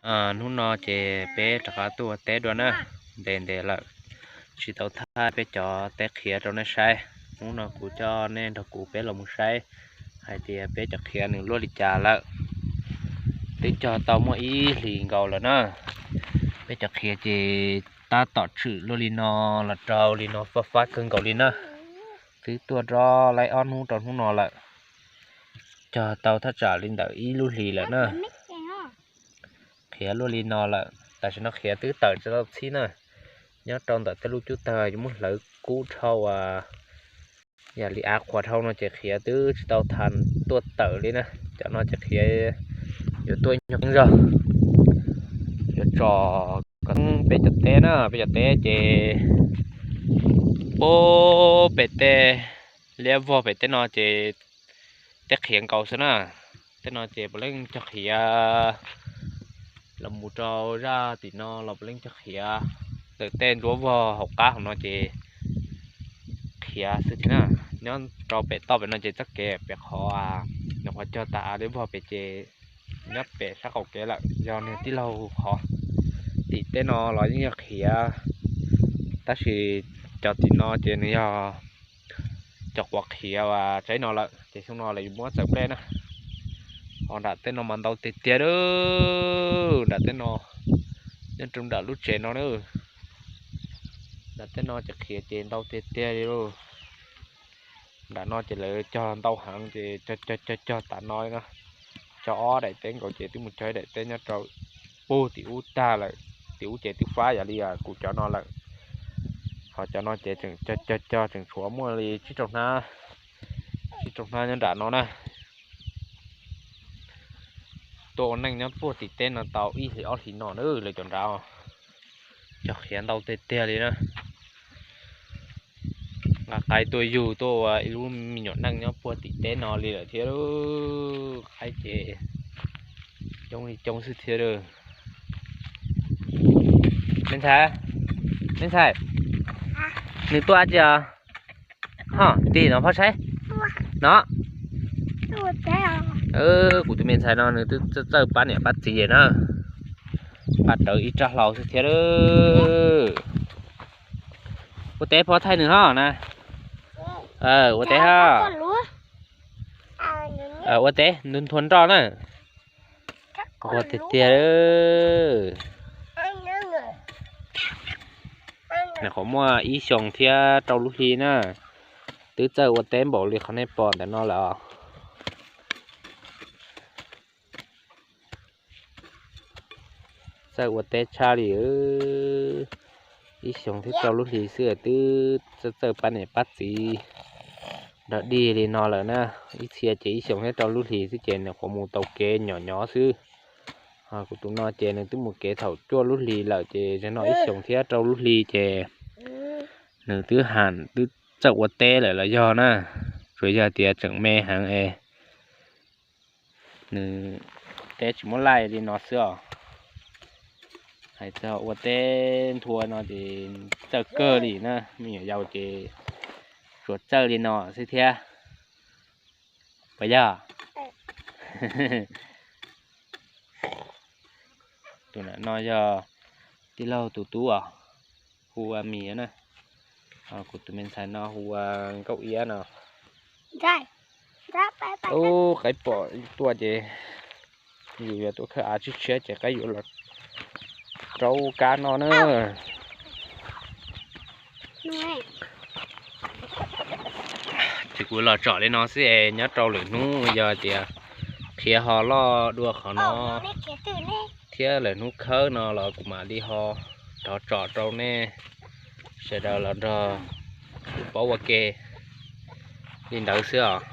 Hnub no ces peb rov qab tuaj ua teb dua na, ntev ntev lawm tsis tau thaij peb cov teb qhiav rau nej saib. Hnub no kuv coj nej nrog kuv peb los mus saib hais tias peb cov qhiav nws luaj li cas lawm. Twb cog tau muaj ib hlis nkaus lawm na. Peb cov qhiav ces tab tom tshwm luaj li no los rau li no fab fab kawg nkaus li na. Twb tuaj rau laib ob hnub rau hnub no lawm. Cog tau thaj tsam li ntawm ib lub hlis lawm na. Qhiav luaj li no lawm, tam sim no qhiav twb tawm tsis tau txhib na. Nyob rau ntawm tej lub cub tawg yuav muab hlawv kub dhau, yam li av qhuav dhau no ces qhiav twb tsis tau tha tuaj tawm li na. Cov no ces qhiav yuav tuaj ib nyuag qeeb zog. Yuav tso kom peb cov teb na, peb cov teb ces pub pem tej liab vog pem tej no ces teb qhiav nkaus xwb na. Tej no ces puav leej cog qhiav los mus rau zaj tim no los puav leej cog qhiav. Ntawm tej nruab vog hauv qab hauv no ces qhiav xwb thiab na. Nyob rau pem toj pem no ces txoj kev pem qhov, nws qhov cog tas av liab vog pem ces nyob pem sab qaum kev lawm, yog nws tij laug qhov. Tim teb no los yeej yog qhiav, tab sis cov tim no ces nws yog cov quav qhiav uas tsaib no lawm ces xyoo no lawv yuav muab txawm nplej na. Ho nram tej no mas ntau tiag tiag lauj, nram tej no, nyob rau nram lub tsev no na. Nram tej no ces qhiav ces ntau tiag tiag li lauj. Nram no ces lawv cog ntau heev ces cog cog cog cog tas no li na. Cog ob daim teb nkaus ces twb mus cog ib daim teb nyob rau puag tim ub tag lawm. Tim ub ces twb fab yam li kuv cov no lawm. Ho cov no ces tseem cog cog cog tseem tshuav muaj li tsib rau hnab, tsib rau hnab nyob nram no na. Tuaj ua neej nyob puag tim teb no tau ib hlis ob hlis no na lawv cov nrad, cog qhiav ntau tiag tiag li na. Nqa qaib tuaj yug tuaj ua ib lub me nyuam neej nyob puag tim teb no li lawm thiab. Qaib ces coob li coob xwb thiab. Me ntxhais, me ntxhais, nws tuaj dab tsi os? Ho tig no phob saib no. Kuv tus me ntxhais no nws twb txawj pab niam pab txiv na. Pab rawv ib rab hlau xwb thiab. Ua teb phob thaij nws ho na. Ua teb ho. Ua teb ntu nthua nroj na. Ua tiag tiag. Nws qhuav muaj ib xyoos thiab rau lub hli na. Twb txawj ua teb npaum li qhov nej pom ntawm no lawm os. Txawj ua teb tshaj li. Ib xyoos thiab rau lub hli xwb twb txawj txawj pab niam pab txiv nrog dig li no lawm na. Ib txhia ces ib xyoos thiab rau lub hli xwb ces nws qhuav mus tau kev nyom nyov xwb. Kuv tus no ces nws twb mus kev thaum cuaj lub hli lawm ces zaum no ib xyoos thiab rau lub hli ces nws twb ham twb txawj ua teb lawm los yog na. Tsuas yog tias tseem me heev es nws teb tsis muaj laij li no xwb os. Hais txog ua teb nthua no ces txawj kawg li na, me nyuam yaus ces tsuas txawj li no xwb thiab. Puas yog? Tus no yog tij laug tus tub os, hu ua Mis na. Kuv tus me ntxhais no hu ua Nkauj Iab no. Ub, qaib pom tuaj ces yus yuav tuaj khawb av tshiab tshiab ces qaib yuav los rau kab no na. Ces kuv los tsom li no xwb es nyob rau lwm hnub yog tias qhiav ho loj dua qhov no thiab lwm hnub khawb no los kuv mam li ho rov tsom rau nej sawv daws los nrog kuv paub ua ke li ntawd xwb os.